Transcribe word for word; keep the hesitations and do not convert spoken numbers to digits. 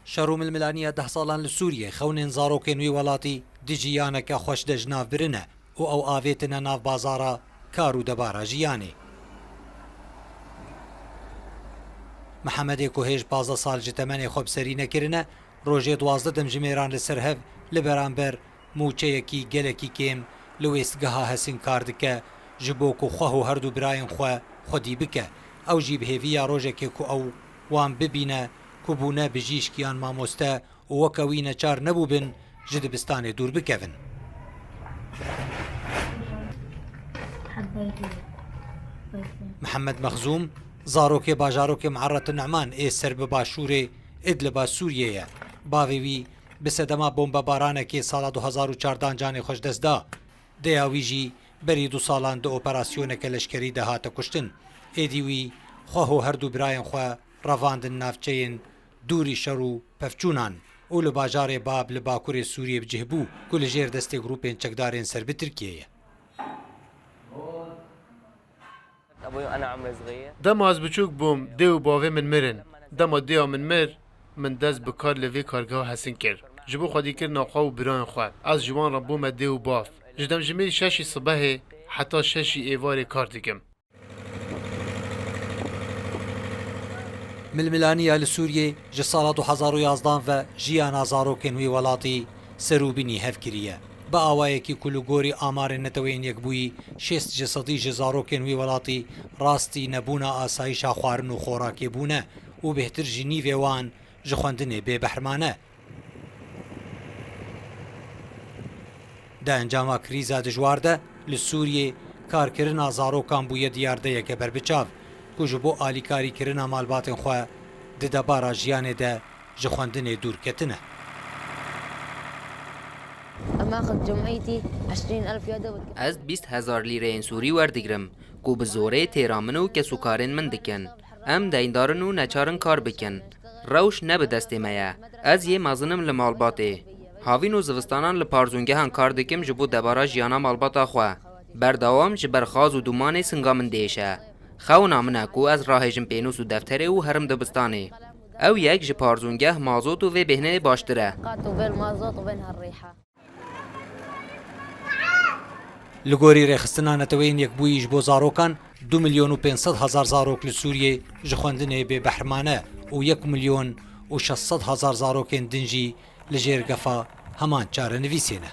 Şer û milmilaniya deh salan li Sûriyê xewnên zarokên wî welatî di jiyaneke xweş de ji nav birine û ew avêtine nav bazara kar û debara jiyanê. Mihemedê ku hêj pazdeh sal ji temenê xwe bi serî nekirine, rojê duwazdeh demjimêran li ser hev li beramber mûçeyekî gelekî kêm li wêstgeha Hesin kar dike, ji bo ku xweh û herdu birayên xwe xwedî bike. Ew jî bi hêviya rojekê ku ew wan bibîne ku bûne bijîşk yan mamoste û weke wî neçar nebûbin ji dibistanê dûr bikevin. Mihemed Mexzûm, zarokê bajarokê Me'erret Nu'man ê ser bi başûrê Idliba Sûriyê ye. Bavê wî bi sedema bombebaranekê sala du hazar û çardan canê xwe ji dest da. Deya wî jî berî du salan di operasyoneke leşkerî de hate kuştin. Êdî wî xwe û herdu birayên xwe revandin navçeyên dûrî şer û pevçûnan û li bajarê Bab li bakurê Sûriyê bi cih bû ku li jêr destê grûpên çekdarên ser bi Tirkiyê ye. Dema ez biçûk bûm, dê û bavê min mirin. Dema dêya min mir, min dest bi kar li vê kargeha Hesin kir. Ji bo xwedîkirina xwe û birayên xwe, ez ji wan re bûme dê û bav. Ji demjimêrî şeşî sibehê heta şeşî êvarê kar dikim. Milmilaniya li Sûriyê ji sala du hazar û yazdan ve jiyana zarokên wî welatî ser û binî hev kiriye. Bi awayekî ku li gorî amarên Neteweyên Yekbûyî şêst ji sedî ji zarokên wî welatî rastî nebûna asayîşa xwarin û xorakê bûne û bêhtir ji nîvê wan ji xwendinê bêbehriman e. Di encama krîza dijwar de li Sûriyê karkirina zarokan bûye diyardeyeke berbiçav ku ji bo alîkarîkirina malbatên xwe di debara jiyanê de ji xwendinê dûr ketine. أما أخذ جمعيتي عشرين ألف يا دوب Ez bîst hezar lîreyên Sûrî werdigrim ku bi zorê têra min û kesûkarên min dikin. Em deyndar in û neçar in kar bikin. Rewş ne bi destê me ye. Ez yê mezin im li malbatê. Havîn û zivistanan li parzûngehan kar dikim ji bo debara jiyana malbata xwe. Berdewam ji ber xaz û dûmanê singa min diêşe. Xewna min e ku ez rahêjim pênûs û defterê û herim dibistanê. Ew yek ji parzûngeh, mazot û vê bêhneyê baştir e. قاتوا بين المازوت وبين هالريحة. Li gorî rêxistina Neteweyên Yekbûyî ji bo zarokan, du milyon û pênc sed hezar zarok li Sûriyê ji xwendinê bêbehriman e û yek milyon û şeş sed hezar zarokên din jî li jêr gefa heman çarenivîsê ne.